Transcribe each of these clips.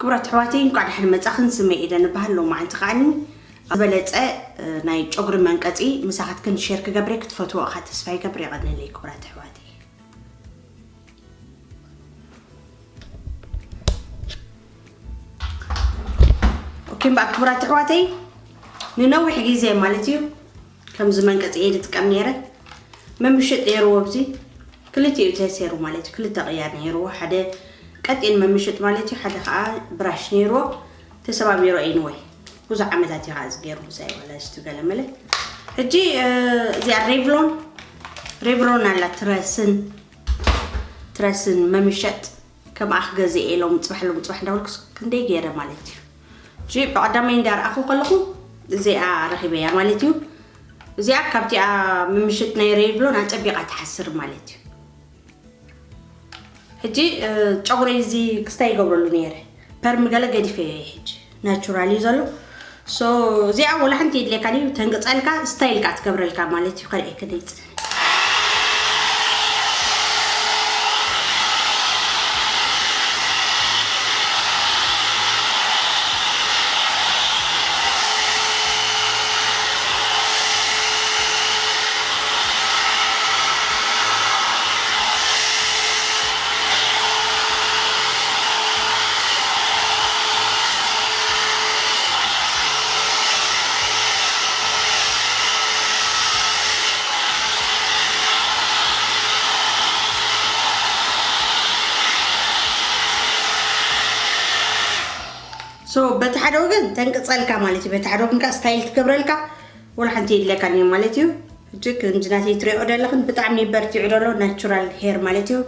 ክቡራት ኣሕዋተይ፣ እንኳዕ ደሓን መጻኽን። ስመይ ኤደን እበሃል። ሎማዓንቲ ከዓኒ ዝበለጸ፣ እ፣ ናይ ጨጉሪ መንቀጺ ምሳኻትክን ሼር ክገብር እየ። ክትፈትዎ ኢኻ ተስፋ ይገብር። የቐንየለይ ክቡራት ኣሕዋተይ። ኦኬ፣ እምበኣር ክቡራት ኣሕዋተይ፣ ንነዊሕ ግዜ ማለት እዩ ከምዚ መንቀጺ እየ ዝጥቀም ነይረ። መምሸጥ ነይርዎ፣ ኣብዚ ክልቲኡ ተሰይሩ ማለት እዩ፣ ክልተ ቅያር ነይርዎ። ሓደ ቀጢን መምሸጥ ማለት እዩ፣ ሓደ ከዓ ብራሽ ነይርዎ። ተሰባቢሩ፣ ኤኒወይ፣ ብዙሕ ዓመታት እዩ ከዓ እዚ ገይሩ፣ ምሳይ ዋላ ዝቱ ገለመለ። ሕጂ፣ እ፣ እዚኣ ሬቭሎን፣ ሬቭሎን ኣላ፣ ትረስን፣ ትረስን መምሸጥ፣ ከምኣ ክገዝእ እየ ሎም ጽባሕ፣ ሎም ጽባሕ እንዳበልኩስ ክንደይ ገይረ ማለት እዩ። ሕጂ ብቐዳማይ እንዳርኣኹ ከለኹ እዚኣ ረኺበያ ማለት እዩ። እዚኣ ካብቲኣ ምምሽጥ ናይ ሬቭሎን ኣጸቢቓ ትሓስር ማለት እዩ። ሕጂ፣ እ፣ ጨጉረይ እዚ ክስታይ ይገብረሉ ነይረ። ፐርሚ ገለ ገዲፈዮ እየ ሕጂ። ናቹራል እዩ ዘሎ። ሶ፣ እዚኣ ወላ ሓንቲ የድልየካ ድዩ? ተንቅጸልካ፣ ስታይል ከኣ ትገብረልካ ማለት እዩ። ከርእየኪ ደይጽ ሶ በቲ ሓደ ወገን ተንቅጸልካ ማለት እዩ፣ በቲ ሓደ ወገን ከዓ ስታይል ትገብረልካ። ወላ ሓንቲ የድለካን እዩ ማለት እዩ። ሕጂ ከምዚ ናተይ ትሪኦ ዘለኽን ብጣዕሚ በርቲዑ ዘሎ ናቹራል ሄር ማለት እዩ።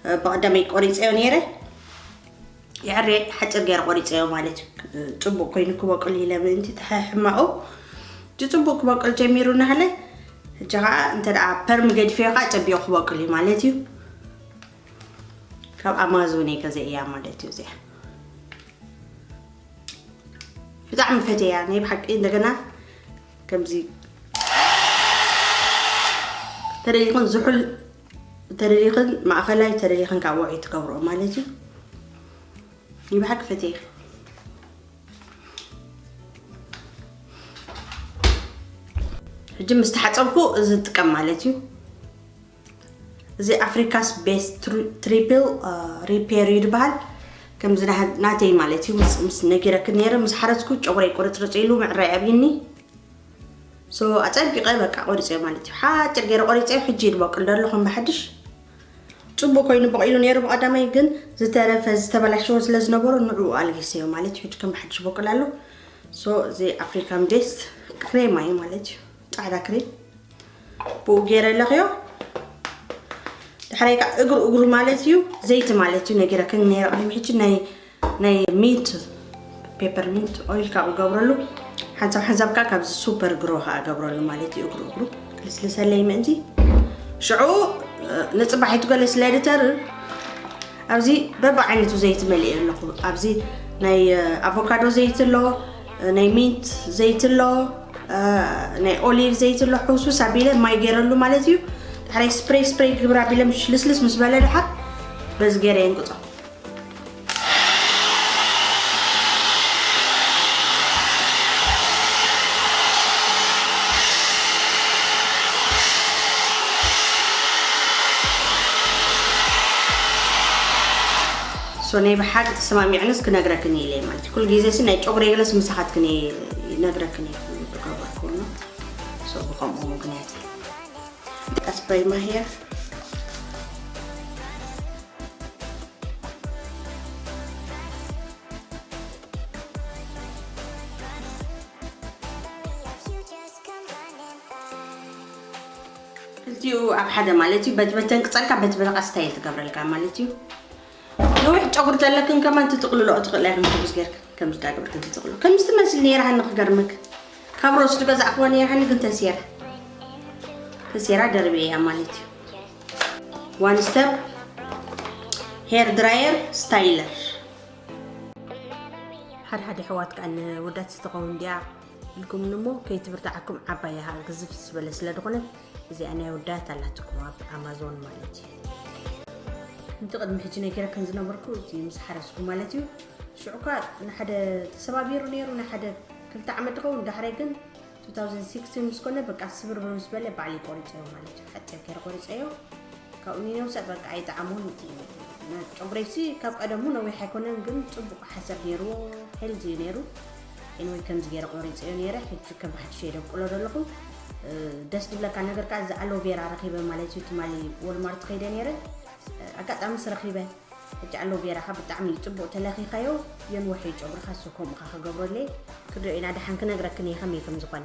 እ፣ ብቐዳመይ ቆሪፀዮ ነይረ። ይዕረ ሓፂር ገይረ ቆሪፀዮ ማለት እዩ። እ፣ ፅቡቅ ኮይኑ ክበቁል ኢለ ምእንቲ ተሐሕማኡ። ሕጂ ፅቡቅ ክበቁል ጀሚሩ እናሃለ፣ ሕጂ ከዓ እንተ ደኣ ፐርም ገዲፈዮ ከዓ ፀቢቑ ክበቁል እዩ ማለት እዩ። ካብ ኣማዞን እየ ገዚአያ ማለት እዩ እዚኣ። ብጣዕሚ ፈትየያ ናይ ብሓቂ። እንደገና ከምዚ ተደሊኽን ዝሑል ተደሊኽን ማእኸላይ ተደሊኽን ካብ ውዑይ ትገብርኦ ማለት እዩ። ናይ ብሓቂ ፈትየ። ሕጂ ምስ ተሓፀብኩ እዚ ዝጥቀም ማለት እዩ። እዚ ኣፍሪካስ ቤስት ትሪ-፣ ትሪፕል፣ እ፣ ሪፔር እዩ ዝበሃል። ከምዚ ናህ-፣ ናተይ ማለት እዩ። ምስ፣ ምስ ነጊረክን ነይረ፣ ምስ ሓረስኩ ጨጉረይ ቁርፅርፅ ኢሉ ምዕራይ ኣብይኒ። ሶ፣ ኣፀቢቐ በቃ ቆሪፀዮ ማለት እዩ። ሓፂር ገይረ ቆሪፀዮ፣ ሕጂ እዩ ዝበቁል ዘሎ ከም ብሓድሽ። ፅቡቅ ኮይኑ በቂሉ ነይሩ ብቐዳማይ፣ ግን ዝተረፈ ዝተበላሸወ ስለ ዝነበሮ ንዕኡ ኣልጊሰዮ ማለት እዩ። ሕጂ ከም ብሓድሽ በቁል ኣሎ። ሶ፣ እዚ ኣፍሪካን ቤስት ክሬማ እዩ ማለት እዩ። ፃዕዳ ክሬም። ብኡ ገይረ ኣለኽዮ። ድሕራይ ከዓ እግሩ እግሩ ማለት እዩ፣ ዘይቲ ማለት እዩ። ነጊረክን ነይረ ቅድሚ ሕጂ ናይ፣ ናይ ሚንት፣ ፔፐር ሚንት ኦይል ካብኡ ገብረሉ። ሓንሳብ ሓንሳብ ከዓ ካብዚ ሱፐር ግሮ ከዓ ገብረሉ ማለት እዩ። እግሩ እግሩ ክልስልሰለይ ምእንቲ ሽዑ፣ እ፣ ንፅባሒቱ ገለ ስለ ድተርር ኣብዚ በብዓይነቱ ዘይቲ መሊኤ ኣለኹ። ኣብዚ ናይ፣ እ፣ ኣቮካዶ ዘይቲ ኣሎ፣ እ፣ ናይ ሚንት ዘይቲ ኣሎ፣ እ፣ ናይ ኦሊቭ ዘይቲ ኣሎ። ሕውሱስ ኣቢለ ማይ ገይረሉ ማለት እዩ። ድሕራይ ስፕሬይ ስፕሬይ ግብር ኣቢለ ምሽ ልስልስ ምስ በለ ድሓር በዚ ገይረ የንቅጾ። ሶ ናይ ብሓቂ ተሰማሚዕንስ ክነግረክን ኢለ ማለት እዩ። ኩሉ ግዜ ሲ ናይ ጨጉሪ ገለስ ምሳኻትክን እየ ይነግረክን እየ ዝገበርኩ ነው። ሶ ብኸምኡ ምክንያት እዩ። That's spray my hair. ክልቲኡ ኣብ ሓደ ማለት እዩ። በቲ በተን ቅጸልካ በቲ በተን ስታይል ትገብረልካ ማለት እዩ። ነዊሕ ጨጉሪ ዘለክን ከማን ትጥቕልሎ ትኽእላ ኢኽን፣ ከምዚ ጌርክን፣ ከምዚ ዳገበርክን ትጥቕልሎ። ከምዚ ትመስል ነይራ ሃኒ ክገርመክ። ካብ ሮስ ዝገዛእክዋ ነይራ ሃኒ ግን ተሴራ። ተሴራ ደርብየያ ማለት እዩ። ዋን ስተፕ ሄር ድራየር ስታይለር። ሓደ ሓደ ኣሕዋት ከኣ ንወዳት ዝተኸውን ድያ ኢልኩምኒ እሞ ከይትብርትዓኩም ዓባይ እያ፣ ግዝፍ ዝበለ ስለ ዝኾነት እዚኣ ናይ ወዳት ኣላትኩም ኣብ ኣማዞን ማለት እዩ። ከምቲ ቅድሚ ሕጂ ነጊረክን ዝነበርኩ እቲ ምስ ሓረስኩ ማለት እዩ። ሽዑ እኳ ንሓደ ተሰባቢሩ ነይሩ፣ ንሓደ ክልተ ዓመት ዝኸውን። ዳሕራይ ግን two thousand sixteen ምስ ኮነ በቃ ስብርብር ምስ በለ ባዕለይ ቆሪፀዮ ማለት እዩ። ሓፂር ገይረ ቆሪፀዮ። ካብኡ ንነውሰ በቃ ኣይጠዓሞን። ጨጉረይሲ ካብ ቀደሙ ነዊሕ ኣይኮነን፣ ግን ፅቡቕ ሓሰር ነይርዎ፣ ሄልዚ እዩ ነይሩ። ኤንወይ ከምዚ ገይረ ቆሪፀዮ ነይረ። ሕጂ ከም ሓድሽ እየ ደብቁሎ ዘለኹ። ደስ ዝብለካ ነገር ከዓ እዚ ኣሎቬራ ረኺበ ማለት እዩ። ትማሊ ወልማርት ከይደ ነይረ፣ ኣጋጣሚ ስረኺበ። ሕጂ ኣሎቬራ ካ ብጣዕሚ እዩ ጽቡቕ፣ ተለኺኻዮ የንውሕ እዩ ጨጉርካ። እሱ ከምኡ ካ ክገብረለይ ክንሪኦ ኢና። ደሓን ክነግረክን እየ ከመይ ከም ዝኾነ።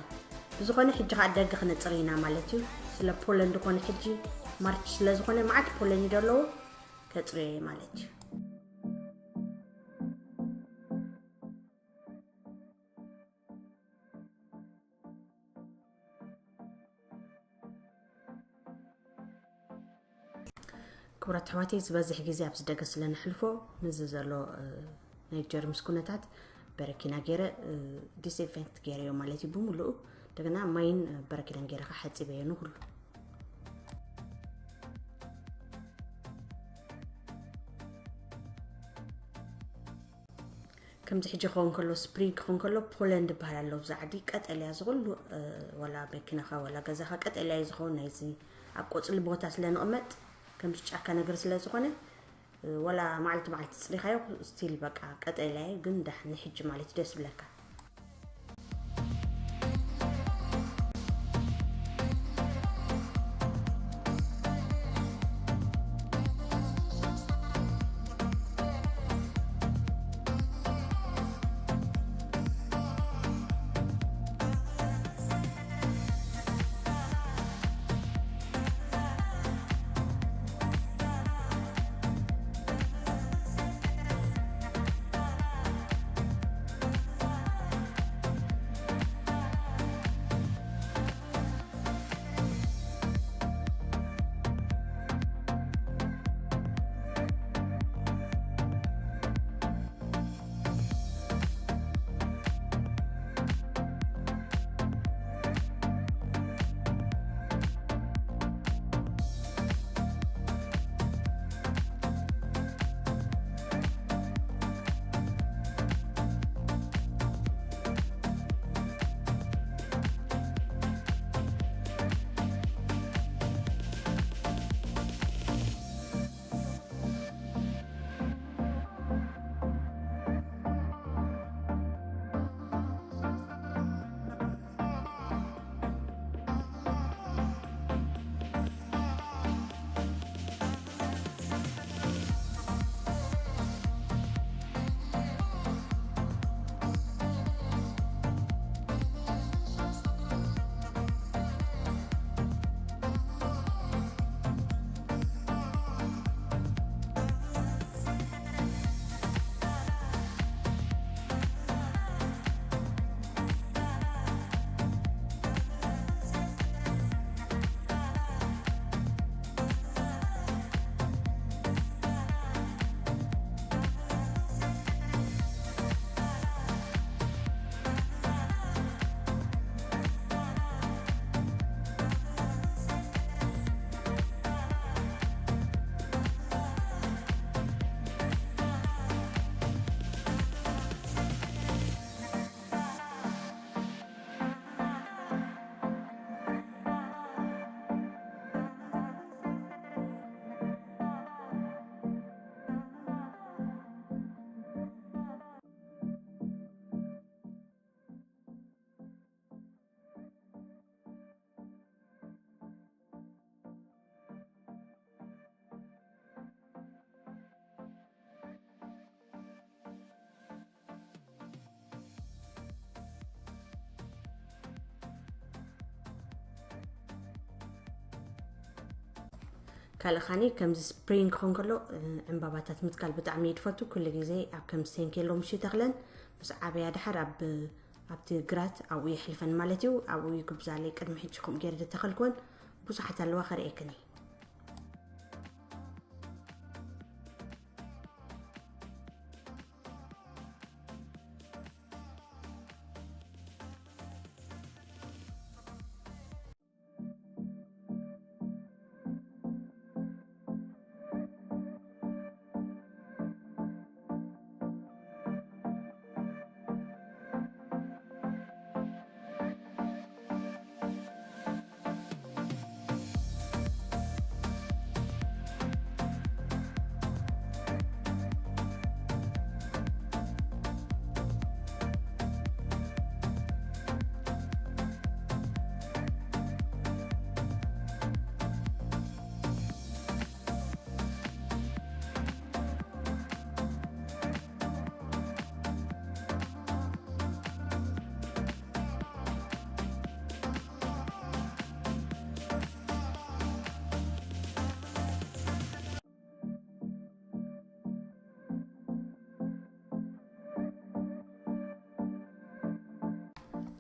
ብዝኾነ ሕጂ ካ ደገ ክነጽር ኢና ማለት እዩ። ስለ ፖለንድ ኮነ ሕጂ ማርች ስለ ዝኾነ መዓት ፖለንድ ኣለዎ፣ ከጽርዮ እየ ማለት እዩ። ክቡራት ኣሕዋተይ፣ ዝበዝሕ ግዜ ኣብዚ ደገ ስለ ነሕልፎ፣ ምስዚ ዘሎ፣ እ፣ ናይ ጀርምስ ኩነታት በረኪና ገይረ፣ እ፣ ዲስኢንፌክት ገይረዮ ማለት እዩ ብምሉኡ። እንደገና ማይን፣ እ፣ በረኪናን ገይረ ከዓ ሓፂበዮ ንኩሉ። ከምዚ ሕጂ ክኸውን ከሎ፣ ስፕሪንግ ክኸውን ከሎ፣ ፖለንድ ዝበሃል ኣሎ። ኣብዚ ዓዲ ቀጠልያ ዝኹሉ፣ እ፣ ዋላ መኪናኻ ዋላ ገዛኻ ቀጠልያ እዩ ዝኸውን። ናይዚ ኣብ ቆጽሊ ቦታ ስለ ንቕመጥ፣ ከምዚ ጫካ ነገር ስለ ዝኾነ፣ እ፣ ዋላ መዓልቲ መዓልቲ ጽሪኻዮ፣ ስቲል በቃ ቀጠልያ እዩ። ግን ዳሕኒ ሕጂ ማለት ደስ ይብለካ። ካልእ ኻኒ ከምዚ ስፕሪንግ ክኾን ከሎ፣ እ፣ ዕምባባታት ምትካል ብጣዕሚ እየ ዝፈቱ። ኩሉ ግዜ ኣብ ከም ሴንኬሎ ምሽ ይተኽለን፣ ምስ ዓበያ ድሓር ኣብ፣ ኣብቲ ግራት ኣብኡ የሕልፈን ማለት እዩ። ኣብኡ ይጉብዛለይ። ቅድሚ ሕጂ ከምኡ ገይረ ዝተኸልኩወን ብዙሓት ኣለዋ፣ ከርእየክን እየ።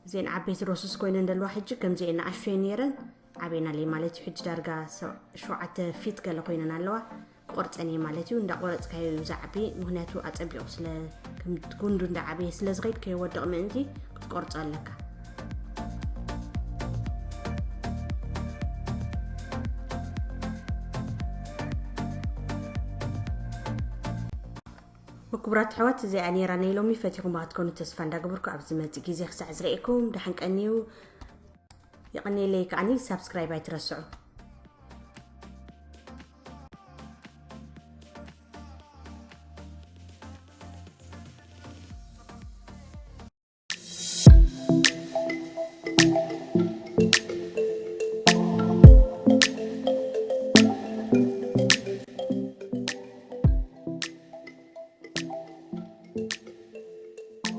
እዘን ዓበይቲ ሮስስ ኮይነን ዘለዋ ሕጂ ከምዚአን ንኣሽቱ እየን ነይረን፣ ዓብየናለይ ማለት እዩ። ሕጂ ዳርጋ ሰ- ሸውዓተ ፊት ገለ ኮይነን ኣለዋ። ክቆርፀን እየ ማለት እዩ። እንዳቆረፅካዮ እዩ ዝዓቢ፣ ምክንያቱ ኣፀቢቑ ስለ ከም ጉንዱ እንዳዓበየ ስለ ዝኸይድ ከይወድቕ ምእንቲ ክትቆርፆ ኣለካ። ክቡራት ኣሕዋት፣ እዚኣ ነይራ ናይ ሎሚ። ፈቲኹም ክትኮኑ ተስፋ እንዳገበርኩ፣ ኣብዚ መጽእ ግዜ ክሳዕ ዝርእየኩም ደሓን ቀንዩ። የቐንየለይ ከዓኒ ሳብስክራይብ ኣይትረስዑ።